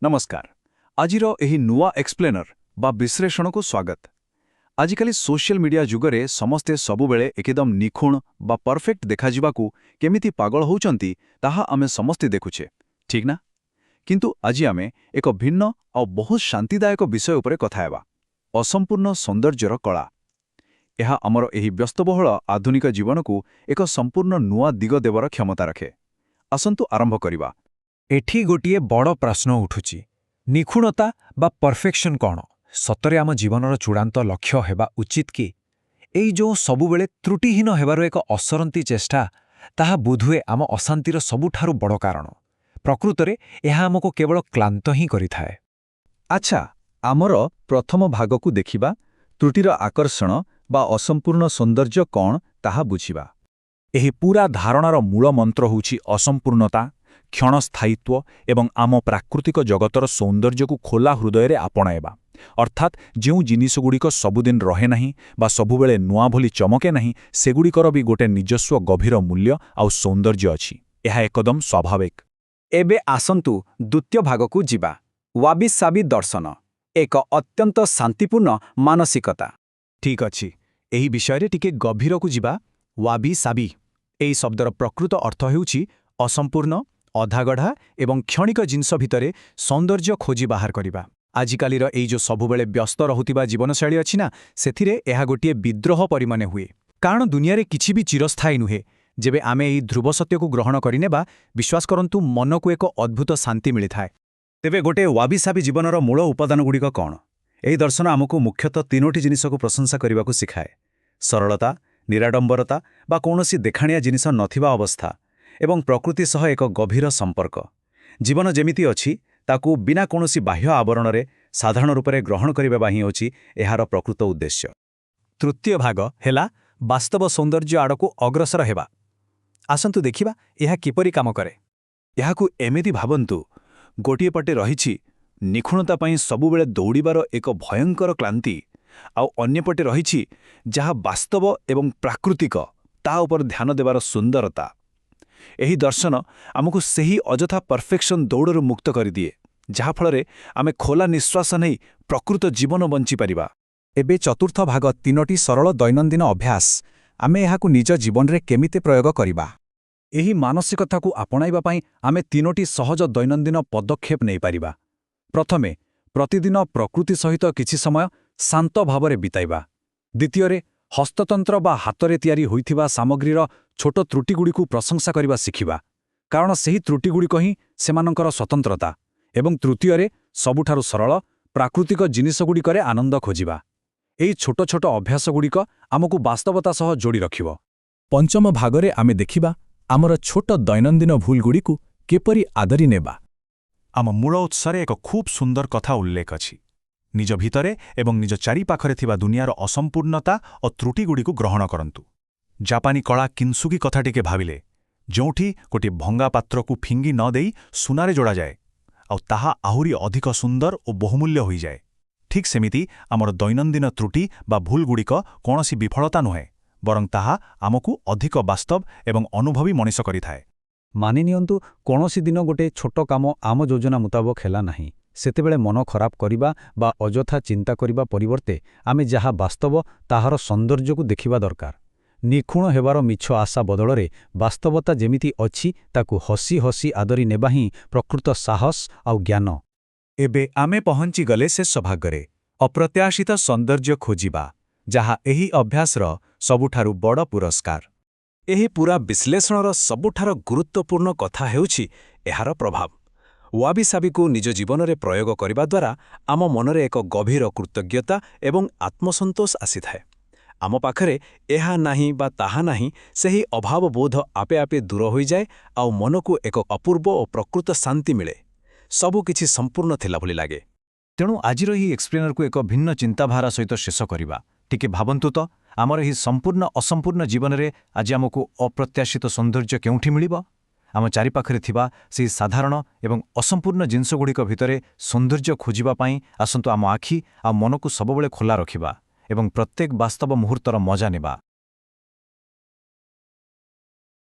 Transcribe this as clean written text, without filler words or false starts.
ନମସ୍କାର। ଆଜିର ଏହି ନୂଆ ଏକ୍ସପ୍ଲେନର ବା ବିଶ୍ଳେଷଣକୁ ସ୍ୱାଗତ। ଆଜିକାଲି ସୋସିଆଲ ମିଡିଆ ଯୁଗରେ ସମସ୍ତେ ସବୁବେଳେ ଏକଦମ ନିଖୁଣ ବା ପରଫେକ୍ଟ ଦେଖାଯିବାକୁ କେମିତି ପାଗଳ ହେଉଛନ୍ତି, ତାହା ଆମେ ସମସ୍ତେ ଦେଖୁଛେ, ଠିକ୍ ନା? କିନ୍ତୁ ଆଜି ଆମେ ଏକ ଭିନ୍ନ ଆଉ ବହୁତ ଶାନ୍ତିଦାୟକ ବିଷୟ ଉପରେ କଥା ହେବା, ଅସମ୍ପୂର୍ଣ୍ଣ ସୌନ୍ଦର୍ଯ୍ୟର କଳା। ଏହା ଆମର ଏହି ବ୍ୟସ୍ତବହୁଳ ଆଧୁନିକ ଜୀବନକୁ ଏକ ସମ୍ପୂର୍ଣ୍ଣ ନୂଆ ଦିଗ ଦେବାର କ୍ଷମତା ରଖେ। ଆସନ୍ତୁ ଆରମ୍ଭ କରିବା। ଏଠି ଗୋଟିଏ ବଡ଼ ପ୍ରଶ୍ନ ଉଠୁଛି। ନିଖୁଣତା ବା ପରଫେକ୍ସନ୍ କ'ଣ ସତରେ ଆମ ଜୀବନର ଚୂଡ଼ାନ୍ତ ଲକ୍ଷ୍ୟ ହେବା ଉଚିତ କି? ଏଇ ଯେଉଁ ସବୁବେଳେ ତ୍ରୁଟିହୀନ ହେବାର ଏକ ଅସରନ୍ତି ଚେଷ୍ଟା, ତାହା ବୋଧହୁଏ ଆମ ଅଶାନ୍ତିର ସବୁଠାରୁ ବଡ଼ କାରଣ। ପ୍ରକୃତରେ ଏହା ଆମକୁ କେବଳ କ୍ଳାନ୍ତ ହିଁ କରିଥାଏ। ଆଚ୍ଛା, ଆମର ପ୍ରଥମ ଭାଗକୁ ଦେଖିବା। ତ୍ରୁଟିର ଆକର୍ଷଣ ବା ଅସମ୍ପୂର୍ଣ୍ଣ ସୌନ୍ଦର୍ଯ୍ୟ କ'ଣ, ତାହା ବୁଝିବା। ଏହି ପୂରା ଧାରଣାର ମୂଳ ମନ୍ତ୍ର ହେଉଛି ଅସମ୍ପୂର୍ଣ୍ଣତା, କ୍ଷଣସ୍ଥାୟିତ୍ୱ ଏବଂ ଆମ ପ୍ରାକୃତିକ ଜଗତର ସୌନ୍ଦର୍ଯ୍ୟକୁ ଖୋଲା ହୃଦୟରେ ଆପଣାଇବା। ଅର୍ଥାତ୍ ଯେଉଁ ଜିନିଷଗୁଡ଼ିକ ସବୁଦିନ ରହେ ନାହିଁ ବା ସବୁବେଳେ ନୂଆ ଭଳି ଚମକେ ନାହିଁ, ସେଗୁଡ଼ିକର ବି ଗୋଟେ ନିଜସ୍ୱ ଗଭୀର ମୂଲ୍ୟ ଆଉ ସୌନ୍ଦର୍ଯ୍ୟ ଅଛି। ଏହା ଏକଦମ ସ୍ୱାଭାବିକ। ଏବେ ଆସନ୍ତୁ ଦ୍ୱିତୀୟ ଭାଗକୁ ଯିବା, ୱାବି ସାବି ଦର୍ଶନ, ଏକ ଅତ୍ୟନ୍ତ ଶାନ୍ତିପୂର୍ଣ୍ଣ ମାନସିକତା। ଠିକ୍ ଅଛି, ଏହି ବିଷୟରେ ଟିକେ ଗଭୀରକୁ ଯିବା। ୱାବି ସାବି, ଏହି ଶବ୍ଦର ପ୍ରକୃତ ଅର୍ଥ ହେଉଛି ଅସମ୍ପୂର୍ଣ୍ଣ, ଅଧାଗଢ଼ା ଏବଂ କ୍ଷଣିକ ଜିନିଷ ଭିତରେ ସୌନ୍ଦର୍ଯ୍ୟ ଖୋଜି ବାହାର କରିବା। ଆଜିକାଲିର ଏଇ ଯେଉଁ ସବୁବେଳେ ବ୍ୟସ୍ତ ରହୁଥିବା ଜୀବନଶୈଳୀ ଅଛି ନା, ସେଥିରେ ଏହା ଗୋଟିଏ ବିଦ୍ରୋହ ପରି ମନେ ହୁଏ। କାରଣ ଦୁନିଆରେ କିଛି ବି ଚିରସ୍ଥାୟୀ ନୁହେଁ। ଯେବେ ଆମେ ଏହି ଧ୍ରୁବ ସତ୍ୟକୁ ଗ୍ରହଣ କରିନେବା, ବିଶ୍ୱାସ କରନ୍ତୁ, ମନକୁ ଏକ ଅଦ୍ଭୁତ ଶାନ୍ତି ମିଳିଥାଏ। ତେବେ ଗୋଟେ ୱାବି ସାବି ଜୀବନର ମୂଳ ଉପାଦାନଗୁଡ଼ିକ କ'ଣ? ଏହି ଦର୍ଶନ ଆମକୁ ମୁଖ୍ୟତଃ ତିନୋଟି ଜିନିଷକୁ ପ୍ରଶଂସା କରିବାକୁ ଶିଖାଏ: ସରଳତା, ନିରାଡମ୍ବରତା ବା କୌଣସି ଦେଖାଣିଆ ଜିନିଷ ନଥିବା ଅବସ୍ଥା ଏବଂ ପ୍ରକୃତି ସହ ଏକ ଗଭୀର ସମ୍ପର୍କ। ଜୀବନ ଯେମିତି ଅଛି, ତାକୁ ବିନା କୌଣସି ବାହ୍ୟ ଆବରଣରେ ସାଧାରଣ ରୂପରେ ଗ୍ରହଣ କରିବା ହିଁ ହେଉଛି ଏହାର ପ୍ରକୃତ ଉଦ୍ଦେଶ୍ୟ। ତୃତୀୟ ଭାଗ ହେଲା ବାସ୍ତବ ସୌନ୍ଦର୍ଯ୍ୟ ଆଡ଼କୁ ଅଗ୍ରସର ହେବା। ଆସନ୍ତୁ ଦେଖିବା ଏହା କିପରି କାମ କରେ। ଏହାକୁ ଏମିତି ଭାବନ୍ତୁ, ଗୋଟିଏ ପଟେ ରହିଛି ନିଖୁଣତା ପାଇଁ ସବୁବେଳେ ଦୌଡ଼ିବାର ଏକ ଭୟଙ୍କର କ୍ଳାନ୍ତି, ଆଉ ଅନ୍ୟପଟେ ରହିଛି ଯାହା ବାସ୍ତବ ଏବଂ ପ୍ରାକୃତିକ, ତା ଉପରେ ଧ୍ୟାନ ଦେବାର ସୁନ୍ଦରତା। ଏହି ଦର୍ଶନ ଆମକୁ ସେହି ଅଯଥା ପରଫେକ୍ସନ୍ ଦୌଡ଼ରୁ ମୁକ୍ତ କରିଦିଏ, ଯାହାଫଳରେ ଆମେ ଖୋଲା ନିଶ୍ୱାସ ନେଇ ପ୍ରକୃତ ଜୀବନ ବଞ୍ଚିପାରିବା। ଏବେ ଚତୁର୍ଥ ଭାଗ, ତିନୋଟି ସରଳ ଦୈନନ୍ଦିନ ଅଭ୍ୟାସ। ଆମେ ଏହାକୁ ନିଜ ଜୀବନରେ କେମିତି ପ୍ରୟୋଗ କରିବା? ଏହି ମାନସିକତାକୁ ଆପଣାଇବା ପାଇଁ ଆମେ ତିନୋଟି ସହଜ ଦୈନନ୍ଦିନ ପଦକ୍ଷେପ ନେଇପାରିବା। ପ୍ରଥମେ, ପ୍ରତିଦିନ ପ୍ରକୃତି ସହିତ କିଛି ସମୟ ଶାନ୍ତ ଭାବରେ ବିତାଇବା। ଦ୍ୱିତୀୟରେ, ହସ୍ତତନ୍ତ୍ର ବା ହାତରେ ତିଆରି ହୋଇଥିବା ସାମଗ୍ରୀର ଛୋଟ ତ୍ରୁଟିଗୁଡ଼ିକୁ ପ୍ରଶଂସା କରିବା ଶିଖିବା, କାରଣ ସେହି ତ୍ରୁଟିଗୁଡ଼ିକ ହିଁ ସେମାନଙ୍କର ସ୍ୱତନ୍ତ୍ରତା। ଏବଂ ତୃତୀୟରେ, ସବୁଠାରୁ ସରଳ ପ୍ରାକୃତିକ ଜିନିଷଗୁଡ଼ିକରେ ଆନନ୍ଦ ଖୋଜିବା। ଏହି ଛୋଟ ଛୋଟ ଅଭ୍ୟାସଗୁଡ଼ିକ ଆମକୁ ବାସ୍ତବତା ସହ ଯୋଡ଼ି ରଖିବ। ପଞ୍ଚମ ଭାଗରେ ଆମେ ଦେଖିବା ଆମର ଛୋଟ ଦୈନନ୍ଦିନ ଭୁଲଗୁଡ଼ିକୁ କିପରି ଆଦରି ନେବା। ଆମ ମୂଳ ଉତ୍ସରେ ଏକ ଖୁବ୍ ସୁନ୍ଦର କଥା ଉଲ୍ଲେଖ ଅଛି। ନିଜ ଭିତରେ ଏବଂ ନିଜ ଚାରିପାଖରେ ଥିବା ଦୁନିଆର ଅସମ୍ପୂର୍ଣ୍ଣତା ଓ ତ୍ରୁଟିଗୁଡ଼ିକୁ ଗ୍ରହଣ କରନ୍ତୁ। ଜାପାନୀ କଳା କିନ୍ସୁଗି କଥା ଟିକେ ଭାବିଲେ, ଯେଉଁଠି ଗୋଟିଏ ଭଙ୍ଗା ପାତ୍ରକୁ ଫିଙ୍ଗି ନ ଦେଇ ସୁନାରେ ଯୋଡ଼ାଯାଏ ଆଉ ତାହା ଆହୁରି ଅଧିକ ସୁନ୍ଦର ଓ ବହୁମୂଲ୍ୟ ହୋଇଯାଏ, ଠିକ୍ ସେମିତି ଆମର ଦୈନନ୍ଦିନ ତ୍ରୁଟି ବା ଭୁଲଗୁଡ଼ିକ କୌଣସି ବିଫଳତା ନୁହେଁ, ବରଂ ତାହା ଆମକୁ ଅଧିକ ବାସ୍ତବ ଏବଂ ଅନୁଭବୀ ମଣିଷ କରିଥାଏ। ମାନି ନିଅନ୍ତୁ, କୌଣସି ଦିନ ଗୋଟେ ଛୋଟ କାମ ଆମ ଯୋଜନା ମୁତାବକ ହେଲା ନାହିଁ। ସେତେବେଳେ ମନ ଖରାପ କରିବା ବା ଅଯଥା ଚିନ୍ତା କରିବା ପରିବର୍ତ୍ତେ ଆମେ ଯାହା ବାସ୍ତବ, ତାହାର ସୌନ୍ଦର୍ଯ୍ୟକୁ ଦେଖିବା ଦରକାର। ନିଖୁଣ ହେବାର ମିଛ ଆଶା ବଦଳରେ ବାସ୍ତବତା ଯେମିତି ଅଛି, ତାକୁ ହସି ହସି ଆଦରି ନେବା ହିଁ ପ୍ରକୃତ ସାହସ ଆଉ ଜ୍ଞାନ। ଏବେ ଆମେ ପହଞ୍ଚିଗଲେ ଶେଷ ଭାଗରେ, ଅପ୍ରତ୍ୟାଶିତ ସୌନ୍ଦର୍ଯ୍ୟ ଖୋଜିବା, ଯାହା ଏହି ଅଭ୍ୟାସର ସବୁଠାରୁ ବଡ଼ ପୁରସ୍କାର। ଏହି ପୂରା ବିଶ୍ଳେଷଣର ସବୁଠାରୁ ଗୁରୁତ୍ୱପୂର୍ଣ୍ଣ କଥା ହେଉଛି ଏହାର ପ୍ରଭାବ। ୱାବିସାବିକୁ ନିଜ ଜୀବନରେ ପ୍ରୟୋଗ କରିବା ଦ୍ୱାରା ଆମ ମନରେ ଏକ ଗଭୀର କୃତଜ୍ଞତା ଏବଂ ଆତ୍ମସନ୍ତୋଷ ଆସିଥାଏ। ଆମ ପାଖରେ ଏହା ନାହିଁ ବା ତାହା ନାହିଁ, ସେହି ଅଭାବବୋଧ ଆପେ ଆପେ ଦୂର ହୋଇଯାଏ ଆଉ ମନକୁ ଏକ ଅପୂର୍ବ ଓ ପ୍ରକୃତ ଶାନ୍ତି ମିଳେ। ସବୁକିଛି ସମ୍ପୂର୍ଣ୍ଣ ଥିଲା ଭଳି ଲାଗେ। ତେଣୁ ଆଜିର ଏହି ଏକ୍ସପ୍ଲେନରକୁ ଏକ ଭିନ୍ନ ଚିନ୍ତାଧାରା ସହିତ ଶେଷ କରିବା। ଟିକେ ଭାବନ୍ତୁ ତ, ଆମର ଏହି ସମ୍ପୂର୍ଣ୍ଣ ଅସମ୍ପୂର୍ଣ୍ଣ ଜୀବନରେ ଆଜି ଆମକୁ ଅପ୍ରତ୍ୟାଶିତ ସୌନ୍ଦର୍ଯ୍ୟ କେଉଁଠି ମିଳିବ? ଆମ ଚାରିପାଖରେ ଥିବା ସେହି ସାଧାରଣ ଏବଂ ଅସମ୍ପୂର୍ଣ୍ଣ ଜିନିଷଗୁଡ଼ିକ ଭିତରେ ସୌନ୍ଦର୍ଯ୍ୟ ଖୋଜିବା ପାଇଁ ଆସନ୍ତୁ ଆମ ଆଖି ଆଉ ମନକୁ ସବୁବେଳେ ଖୋଲା ରଖିବା ଏବଂ ପ୍ରତ୍ୟେକ ବାସ୍ତବ ମୁହୂର୍ତ୍ତର ମଜା ନେବା।